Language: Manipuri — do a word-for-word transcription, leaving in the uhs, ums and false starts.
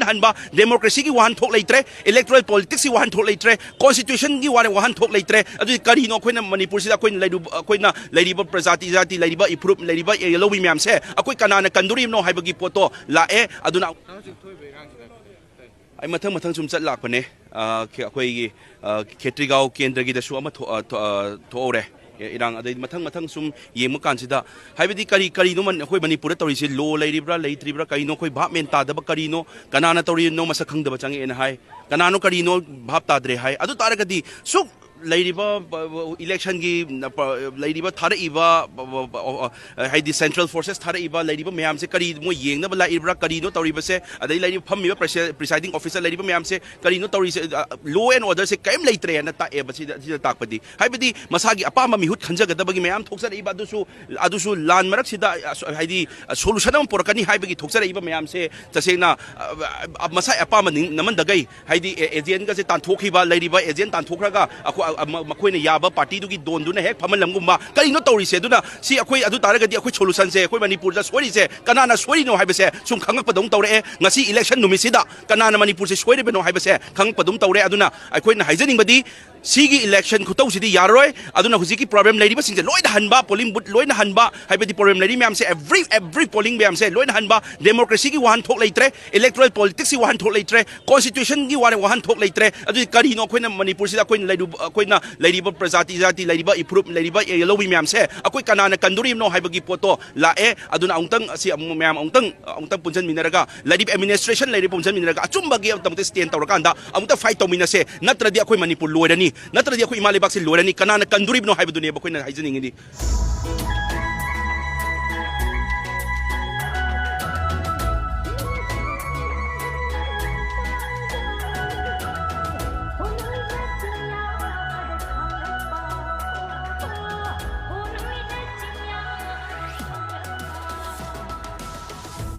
ꯍꯟꯕ, ꯗꯦꯃꯣꯀ꯭ꯔꯦꯁꯤꯒꯤ ꯋꯥꯍꯟꯊꯣꯛ ꯂꯩꯇ꯭ꯔꯦ, ꯏꯂꯦꯛꯇꯣꯔꯦꯜ ꯄꯣꯂꯤꯇꯤꯛꯁꯀꯤ ꯋꯥꯍꯟꯊꯣꯛ ꯂꯩꯇ꯭ꯔꯦ, ꯀꯣꯟꯁꯇꯤꯇ꯭ꯌꯨꯁꯟꯒꯤ ꯋꯥ-, ꯋꯥꯍꯟꯊꯣꯛ ꯂꯩꯇ꯭ꯔꯦ꯫ ꯑꯗꯨꯗꯤ ꯀꯔꯤꯅꯣ ꯑꯩꯈꯣꯏꯅ ꯃꯅꯤꯄꯨꯔꯁꯤꯗ ꯑꯩꯈꯣꯏꯅ ꯂꯩꯔꯨꯕ, ꯑꯩꯈꯣꯏꯅ ꯂꯩꯔꯤꯕ ꯄ꯭ꯔꯖꯥꯇꯤ ꯖꯥꯇꯤ, ꯂꯩꯔꯤꯕ ꯏꯐꯨꯔꯨꯞ, ꯂꯩꯔꯤꯕ ꯂꯧꯃꯤ ꯃꯌꯥꯝꯁꯦ ꯑꯩꯈꯣꯏ ꯀꯅꯥꯅ ꯀꯟꯗꯣꯔꯤꯕꯅꯣ ꯍꯥꯏꯕꯒꯤ ꯄꯣꯠꯇꯣ ꯂꯥꯛꯑꯦ꯫ ꯑꯗꯨꯅ ꯑꯩ ꯃꯊꯪ ꯃꯊꯪ ꯁꯨꯝ ꯆꯠ ꯂꯥꯛꯄꯅꯦ꯫ ꯑ, ꯈꯦ-, ꯑꯩꯈꯣꯏꯒꯤ, ꯑ, ꯈꯦꯇ꯭ꯔꯤꯒꯥꯎ ꯀꯦꯟꯗ꯭ꯔꯒꯤꯗꯁꯨ ꯑꯃ ꯊꯣꯛ-, ꯑ, ꯊꯣꯛ-, ꯑ, ꯊꯣꯛꯍꯧꯔꯦ꯫ ꯑꯦ, ꯏꯔꯥꯡ, ꯑꯗꯩ ꯃꯊꯪ ꯃꯊꯪ ꯁꯨꯝ ꯌꯦꯡꯕ ꯀꯥꯟꯁꯤꯗ, ꯍꯥꯏꯕꯗꯤ ꯀꯔꯤ, ꯀꯔꯤꯅꯣ ꯃꯟ-, ꯑꯩꯈꯣꯏ ꯃꯅꯤꯄꯨꯔꯗ ꯇꯧꯔꯤꯁꯤ? ꯂꯣ ꯂꯩꯔꯤꯕ꯭ꯔꯥ, ꯂꯩꯇ꯭ꯔꯤꯕ꯭ꯔꯥ, ꯀꯔꯤꯅꯣ? ꯑꯩꯈꯣꯏ ꯚꯥꯞ ꯃꯦꯟ ꯇꯥꯗꯕ ꯀꯔꯤꯅꯣ? ꯀꯅꯥꯅ ꯇꯧꯔꯤꯅꯣ? ꯃꯁꯛ ꯈꯪꯗꯕ ꯆꯪꯉꯛꯑꯦꯅ ꯍꯥꯏ꯫ ꯀꯅꯥꯅꯣ ꯀꯔꯤꯅꯣ ꯚꯥꯞ ꯇꯥꯗ꯭ꯔꯦ ꯍꯥꯏ꯫ ꯑꯗꯨ ꯇꯥꯔꯒꯗꯤ ꯁꯨꯛ ꯂꯩꯔꯤꯕ, ꯕ-, ꯕ-, ꯏꯂꯦꯛꯁꯟꯒꯤ, ꯅ-, ꯄ-, ꯂꯩꯔꯤꯕ ꯊꯥꯔꯛꯏꯕ, ꯕ-, ꯕ-, ꯕ-, ꯑꯣ, ꯑꯣ, ꯍꯥꯏꯗꯤ ꯁꯦꯟꯇ꯭ꯔꯦꯜ ꯐꯣꯔꯁꯦꯁ ꯊꯥꯔꯛꯏꯕ, ꯂꯩꯔꯤꯕ ꯃꯌꯥꯝꯁꯦ ꯀꯔꯤ ꯃꯣꯏ ꯌꯦꯡꯅꯕ ꯂꯥꯛꯏꯕ꯭ꯔꯥ, ꯀꯔꯤꯅꯣ ꯇꯧꯔꯤꯕꯁꯦ? ꯑꯗꯩ ꯂꯩꯔꯤꯕ ꯐꯝꯃꯤꯕ ꯄ꯭ꯔꯦꯁꯤ-, ꯄ꯭ꯔꯤꯁꯥꯏꯗꯤꯡ ꯑꯣꯐꯤꯁꯔ ꯂꯩꯔꯤꯕ ꯃꯌꯥꯝꯁꯦ ꯀꯔꯤꯅꯣ ꯇꯧꯔꯤꯁꯦ? ꯑ, ꯂꯣ ꯑꯦꯟ ꯑꯣꯔꯗꯔꯁꯦ ꯀꯔꯤꯝ ꯂꯩꯇ꯭ꯔꯦꯅ ꯇꯥꯛꯑꯦꯕ꯫ ꯁꯤꯗ, ꯁꯤꯗ ꯇꯥꯛꯄꯗꯤ, ꯍꯥꯏꯕꯗꯤ ꯃꯁꯥꯒꯤ ꯑꯄꯥꯝꯕ ꯃꯤꯍꯨꯠ ꯈꯟꯖꯒꯗꯕꯒꯤ ꯃꯌꯥꯝ ꯊꯣꯛꯆꯔꯛꯏꯕ, ꯑꯗꯨꯁꯨ, ꯑꯗꯨꯁꯨ ꯂꯥꯟ ꯃꯔꯛꯁꯤꯗ, ꯑ, ꯁꯣ-, ꯍꯥꯏꯗꯤ, ꯑ, ꯁꯣꯂꯨꯁꯟ ꯑꯃ ꯄꯨꯔꯛꯀꯅꯤ ꯍꯥꯏꯕꯒꯤ ꯊꯣꯛꯆꯔꯛꯏꯕ ꯃꯌꯥꯝꯁꯦ ꯇꯁꯦꯡꯅ, ꯑ, ꯑ, ꯃꯁꯥꯒꯤ ꯑꯄꯥꯝꯕ ꯅꯤꯡ-, ꯅꯝꯍꯟꯗꯈꯩ, ꯍꯥꯏꯗꯤ ꯑꯦ-, ꯑꯦꯖꯦꯟꯒꯁꯦ ꯇꯥꯟꯊꯣꯛꯈꯤꯕ, ꯂꯩꯔꯤꯕ ꯑꯦꯖꯦꯟ ꯇꯥꯟꯊꯣꯛꯈ꯭ꯔꯒ ꯑꯩꯈꯣꯏ, ꯑ, ꯑ, ꯃ-, ꯃꯈꯣꯏꯅ ꯌꯥꯕ ꯄꯥꯔꯇꯤꯗꯨꯒꯤ ꯗꯣꯟꯗꯨꯅ ꯍꯦꯛ ꯐꯝꯍꯜꯂꯝꯒꯨꯝꯕ, ꯀꯔꯤꯅꯣ ꯇꯧꯔꯤꯁꯦ? ꯑꯗꯨꯅ ꯁꯤ ꯑꯩꯈꯣꯏ, ꯑꯗꯨ ꯇꯥꯔꯒꯗꯤ ꯑꯩꯈꯣꯏ ꯁꯣꯂꯨꯁꯟꯁꯦ, ꯑꯩꯈꯣꯏ ꯃꯅꯤꯄꯨꯔꯗ ꯁꯣꯏꯔꯤꯁꯦ ꯀꯅꯥꯅ ꯁꯣꯏꯔꯤꯅꯣ ꯍꯥꯏꯕꯁꯦ ꯁꯨꯝ ꯈꯪꯉꯛꯄꯗꯧꯅ ꯇꯧꯔꯛꯑꯦ꯫ ꯉꯁꯤ ꯏꯂꯦꯛꯁꯟ ꯅꯨꯃꯤꯠꯁꯤꯗ ꯀꯅꯥꯅ ꯃꯅꯤꯄꯨꯔꯁꯦ ꯁꯣꯏꯔꯤꯕꯅꯣ ꯍꯥꯏꯕꯁꯦ ꯈꯪꯉꯛꯄꯗꯧꯅ ꯇꯧꯔꯦ꯫ ꯑꯗꯨꯅ ꯑꯩꯈꯣꯏꯅ ꯍꯥꯏꯖꯅꯤꯡꯕꯗꯤ, ꯁꯤꯒꯤ ꯏꯂꯦꯛꯁꯟ ꯈꯨꯇꯧꯁꯤꯗꯤ ꯌꯥꯔꯔꯣꯏ꯫ ꯑꯗꯨꯅ ꯍꯧꯖꯤꯛꯀꯤ ꯄ꯭ꯔꯣꯕ꯭ꯂꯦꯝ ꯂꯩꯔꯤꯕꯁꯤꯡꯁꯦ ꯂꯣꯏꯅ ꯍꯟꯕ, ꯄꯣꯂꯤꯡ ꯕꯨꯠ ꯂꯣꯏꯅ ꯍꯟꯕ, ꯍꯥꯏꯕꯗꯤ ꯄ꯭ꯔꯣꯕ꯭ꯂꯦꯝ ꯂꯩꯔꯤ ꯃꯌꯥꯝꯁꯦ, every, every polling ꯃꯌꯥꯝꯁꯦ ꯂꯣꯏꯅ ꯍꯟꯕ, ꯗꯦꯃꯣꯀ꯭ꯔꯦꯁꯤꯒꯤ ꯋꯥꯍꯟꯊꯣꯛ ꯂꯩꯇ꯭ꯔꯦ, ꯏꯂꯦꯛꯇꯣꯔꯦꯜ ꯄꯣꯂꯤꯇꯤꯛꯁꯀꯤ ꯋꯥꯍꯟꯊꯣꯛ ꯂꯩꯇ꯭ꯔꯦ, ꯀꯣꯟꯁꯇꯤꯇ꯭ꯌꯨꯁꯟꯒꯤ ꯋꯥ-, ꯋꯥꯍꯟꯊꯣꯛ ꯂꯩꯇ꯭ꯔꯦ꯫ ꯑꯗꯨꯗꯤ ꯀꯔꯤꯅꯣ ꯑꯩꯈꯣꯏꯅ ꯃꯅꯤꯄꯨꯔꯁꯤꯗ ꯑꯩꯈꯣꯏꯅ ꯂꯩꯔꯨꯕ, ꯑꯩꯈꯣꯏꯅ ꯂꯩꯔꯤꯕ ꯄ꯭ꯔꯖꯥꯇꯤ ꯖꯥꯇꯤ, ꯂꯩꯔꯤꯕ ꯏꯐꯨꯔꯨꯞ, ꯂꯩꯔꯤꯕ ꯂꯧꯃꯤ ꯃꯌꯥꯝꯁꯦ ꯑꯩꯈꯣꯏ ꯀꯅꯥꯅ ꯀꯟꯗꯣꯔꯤꯕꯅꯣ ꯍꯥꯏꯕꯒꯤ ꯄꯣꯠꯇꯣ ꯂꯥꯛꯑꯦ꯫ ꯑꯗꯨꯅ ꯑꯃꯨꯛꯇꯪ ꯑꯁꯤ ꯑꯃꯨꯛ ꯃꯌꯥꯝ ꯑꯃꯨꯛꯇꯪ, ꯑꯃꯨꯛꯇꯪ ꯄꯨꯟꯁꯤꯟꯃꯤꯟꯅꯔꯒ, ꯂꯩꯔꯤꯕ ꯑꯦꯗꯃꯤꯅꯤꯁꯇ꯭ꯔꯦꯁꯟ ꯂꯩꯔꯤꯕ ꯄꯨꯟꯁꯤꯟꯃꯤꯟꯅꯔꯒ ꯑꯆꯨꯝꯕꯒꯤ ꯑꯃꯨꯛꯇ ꯁ꯭ꯇꯦꯟ ꯇꯧꯔꯀꯥꯟꯗ ꯑꯃꯨꯛꯇ ꯐꯥꯏꯠ ꯇꯧꯃꯤꯟꯅꯁꯦ꯫ ꯅꯠꯇ꯭ꯔꯗꯤ ꯑꯩꯈꯣꯏ ꯃꯅꯤꯄꯨꯔ ꯂꯣꯏꯔꯅꯤ, ꯅꯠꯇ꯭ꯔꯗꯤ ꯑꯩꯈꯣꯏ ꯏꯃꯥ ꯂꯩꯕꯥꯛꯁꯦ ꯂꯣꯏꯔꯅꯤ꯫ ꯀꯅꯥꯅ ꯀꯟꯗꯣꯔꯤꯕꯅꯣ ꯍꯥꯏꯕꯗꯨꯅꯦꯕ ꯑꯩꯈꯣꯏꯅ ꯍꯥꯏꯖꯅꯤꯡꯉꯤꯗꯤ꯫